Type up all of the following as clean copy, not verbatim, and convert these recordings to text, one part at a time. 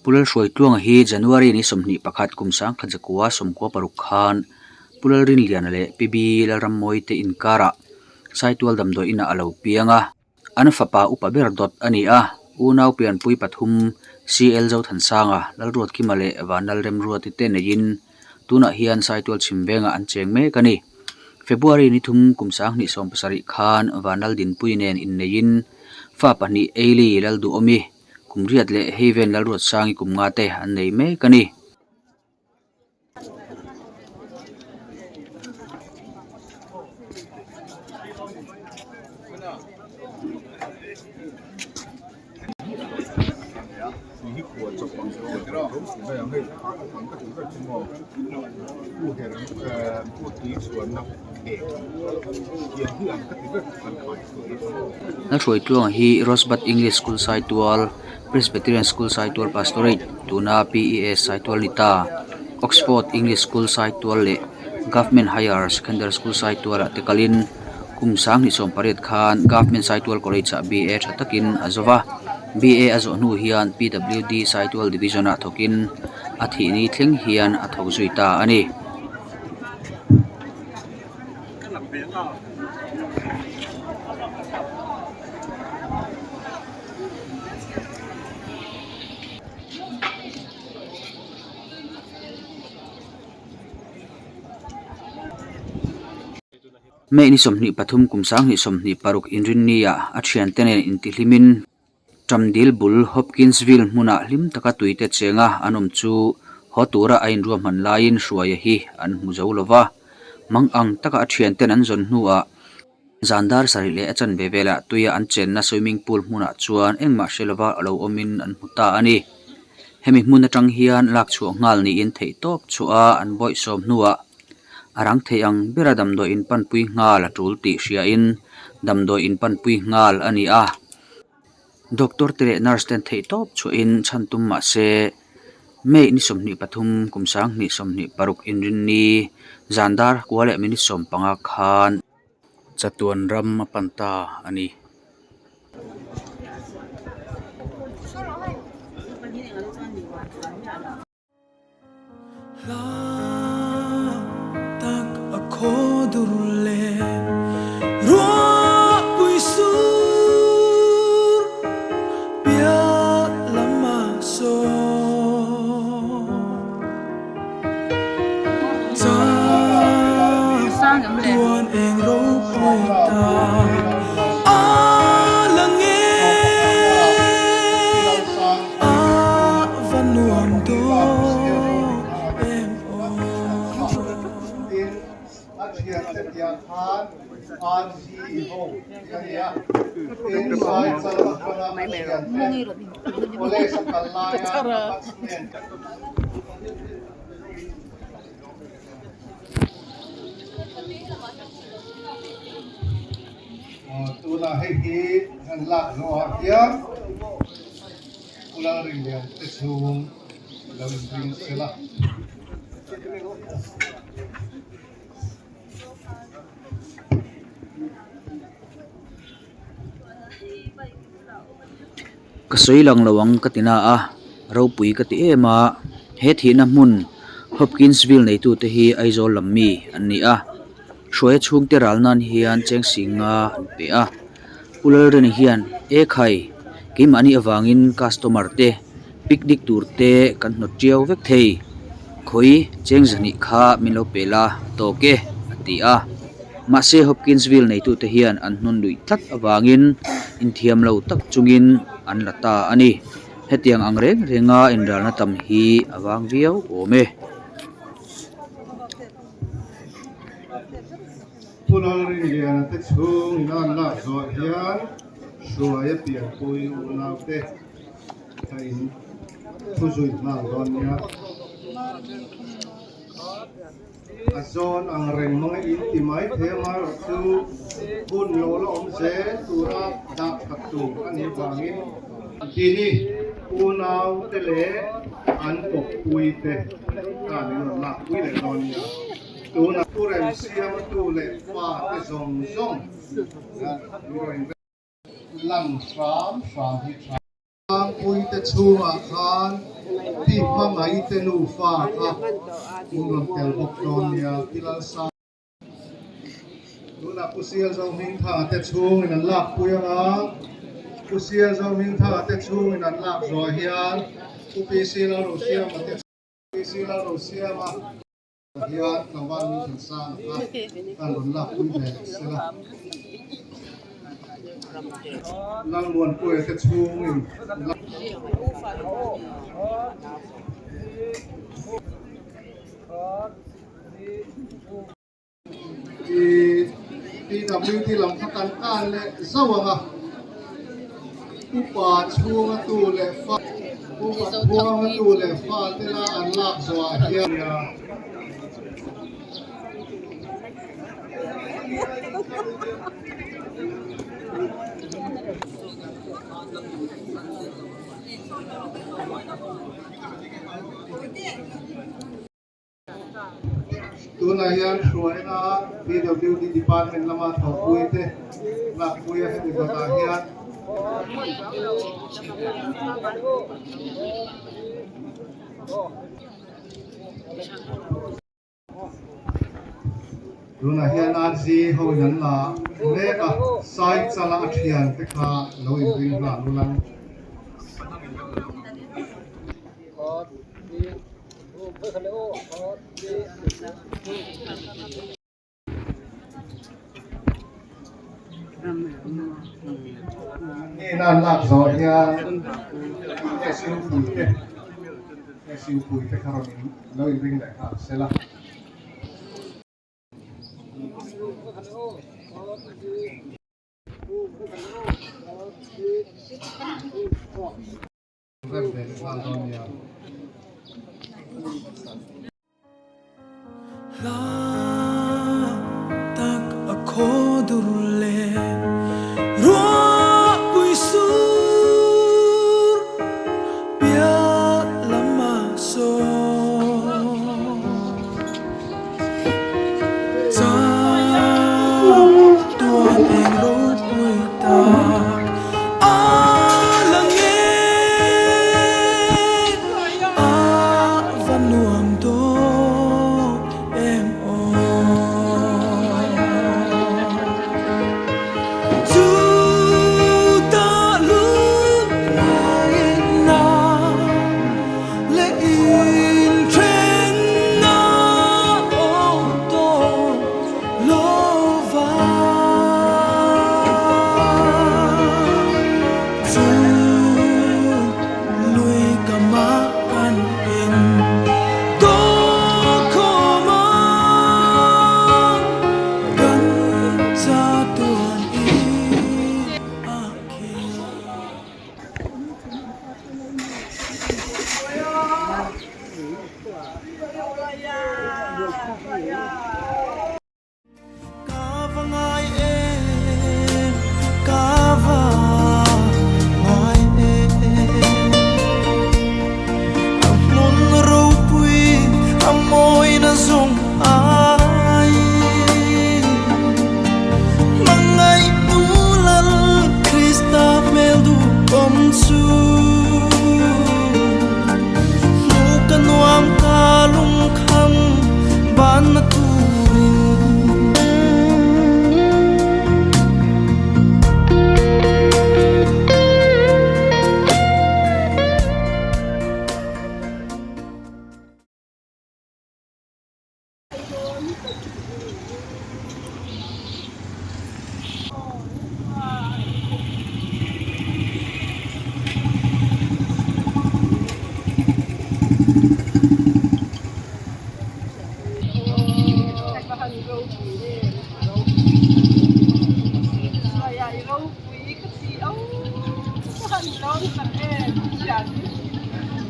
Pu Lalhruaitluanga hi January ni 21 kum 1996 khan Pu Lalrinliana leh Pi B Lalrammawii te inkarah Saitual damdawi inah a lo piang a. An fapa upa ber dawt a ni a, unau pianpui pathum CL Zothansanga, Lalruatkima leh Vanlalremruati te neiin tunah hian Saitual chhim vengah an cheng mek a ni. February ni thum kum 2017 khan Vanlaldinpui nen inneiin fa pahnih Eili Lalduhawmi kum riat leh Heiven Lalruatsangi kum nga te an nei mek a ni. Lalhruaitluanga hi Rosebud English School Saitual Presbyterian School Saitual Pastorate tuna PES Saitual ni ta, Oxford English School Saitual leh Government Higher Secondary School Saitual ah te kalin kum 2018 khan Government Saitual College ah BA tha takin a zo va. BA a zawh hnu hian PWD Saitual Division ah thawkin a thih ni thleng hian a thawk zui ta a ni. May ni 23 kum 2026 inrinni ah a thiante nen intihlimin Ṭamdil bul Hopkinsville hmunah hlim taka tuite chenga an awm chu haw tura a inruahman laiin Hruaia hi an hmu zo lo va. Mang ang taka a thianten an zawn hnuah zan dar sarih leh a chanve velah tuia an chenna swimming pool hmunah chuan engmah hre lova a lo awmin an hmu ta a ni. Hemi hmun atang hian lak chhuah nghal niin theihtawp chhuah a an bawihsawm hnuah a rang thei ang bera damdawi inpanpui nghal a tul tih hriain damdawi inpanpui nghal a ni a. Doctor te leh nurse ten theihtawp chhuahin chhan tum mah se May ni 23 kum 2026 inrinni zan dar kua leh minute 15 khan chatuan ram a pan ta a ni. Tunah hei hi an lak zawhah hian Pu Lalrinlian te chhung lo inring sela. Ka sawi lang lo ang ka ti na a, ropui ka ti em a, he thihna hmun Hopkinsville neitute hi Aizawl lam mi an ni a, Hruaia chhungte ral nan hian cheng singa an pe a, Pu Lalrina hian E khai, keimahni avangin customer te picnic tur te kan hnawt tiau vek thei, khawi cheng zahnih kha min lo pe la a tawk e a ti a. Mahse Hopkinsville neitute hian an hnawn luih tlat avangin inthiam lo tak chungin an la ta a ni. Hetiang ang reng renga inralna tam hi a vang viau awm e. Pu Lalrinliana te chhung inan lak zawh hian Hruaia pianpui unaute a in thu zui nghal dawn nia. A zawn ang reng hmang a in ti mai thei amaherawh chu hun lo la awm zel tura dah khat tur a nih vangin tini unau te leh an kawppui te khan in rawn lak pui leh dawn nia. Tuna thu rem siamtu leh fa te zawng zawng min rawn lan hram hram hi tha. Tlangpuite chhungah khan Pi Hmangaihte nufa kha in rawn tel bawk dawn nia, Pi Lalsa. Tunah Pu Sialzo Hmingthanga te chhungin an lakpui ang a, Pu Sialzo Hmingthanga te chhungin an lak zawh hian Pu PC Lalrosiama te PC Lalrosiama hian tlangval Hmingthansanga kha an rawn lakpui ve leh sela. Lalmuanpuia te chhungin PWD lam kha kan kan leh zauh ang a, upa chhunga tu leh fa upa khuanga tu leh fa te la an lak zawhah hian Tunah hian hruaina PWD department lama thawhpui te lakpui a hemi dawtah hian Tunah hian RZ ho in an la mek a, Sai chala a thian te kha lo inring nghal ulang. Hena an lak zawh hian SU pui te SU pui te kha rawn in lo inring leh nghal sela. Rem ve leh nghal dawn nia. Hla tak a khaw dur leh ruahpui sur piah lam a sawn. Chang tuan eng ropui tak a lang e, a va nuam dawn em aw. Chu ta lut ngaihna leh inthenna awm tawh lo va. Chu lui ka mah kan in tawh khawm a, kan chatuan in a khel. Ka va ngai em, ka va ngai em. A hmun ropui a mawina zawng ai. Hmangaih tu Lal Krista hmel duhawm chu. Hmuh ka nuam ka lungkham banna turin.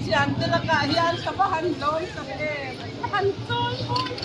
Thiante lakah hian ka va han lawm tak em! Ka han chawi mawi.